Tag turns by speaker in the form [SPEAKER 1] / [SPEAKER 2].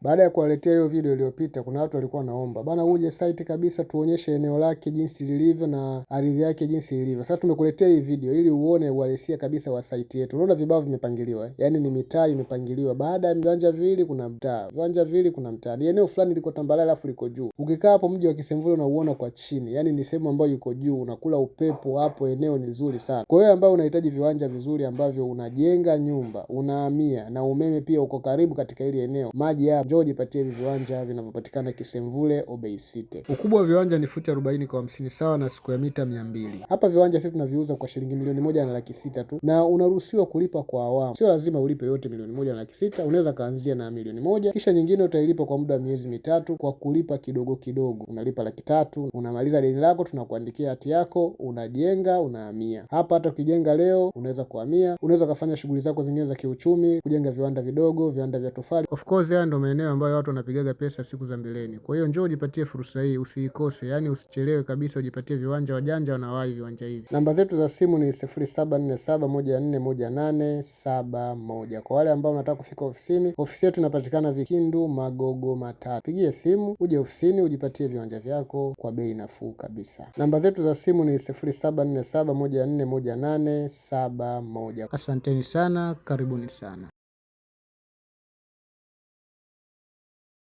[SPEAKER 1] Baada ya kuwaletea hiyo video iliyopita, kuna watu walikuwa wanaomba bana, uje site kabisa tuonyeshe eneo lake jinsi lilivyo na ardhi yake jinsi ilivyo. Sasa tumekuletea hii video ili uone uhalisia kabisa wa site yetu. Unaona vibao vimepangiliwa, yaani ni mitaa imepangiliwa. Baada ya viwanja viwili kuna mtaa, viwanja viwili kuna mtaa. Ni eneo fulani liko tambarare alafu liko juu. Ukikaa hapo mji wa Kisemvule unauona kwa chini, yaani ni sehemu ambayo iko juu, unakula upepo hapo, eneo ni zuri sana. Kwa hiyo ambao unahitaji viwanja vizuri ambavyo unajenga nyumba, unahamia na umeme pia uko karibu katika hili eneo, maji haya, njoo jipatie hivi viwanja vinavyopatikana Kisemvule Obeisite. Ukubwa wa viwanja ni futi 40 kwa 50 sawa na square mita 200. Hapa viwanja sisi tunaviuza kwa shilingi 1,600,000 tu, na unaruhusiwa kulipa kwa awamu. Sio lazima ulipe yote 1,600,000, unaweza kaanzia na 1,000,000 kisha nyingine utailipa kwa muda wa miezi 3 kwa kulipa kidogo kidogo. Unalipa 300,000, unamaliza deni lako, tunakuandikia hati yako, unajenga, unahamia. Hapa hata ukijenga leo unaweza kuhamia, unaweza kufanya shughuli zako zingine za kiuchumi, kujenga viwanda vidogo, viwanda vya tofali. Of course haya ndio maeneo ambayo watu wanapigaga pesa siku za mbeleni. Kwa hiyo njoo ujipatie fursa hii, usiikose, yaani usichelewe kabisa, ujipatie viwanja. Wajanja wanawahi viwanja hivi. Namba zetu za simu ni 0747141871. Kwa wale ambao unataka kufika ofisini, ofisi yetu inapatikana Vikindu Magogo Matatu. Pigie simu uje ofisini ujipatie viwanja vyako kwa bei nafuu kabisa. Namba zetu za simu ni 0747141871. Asanteni sana, karibuni sana.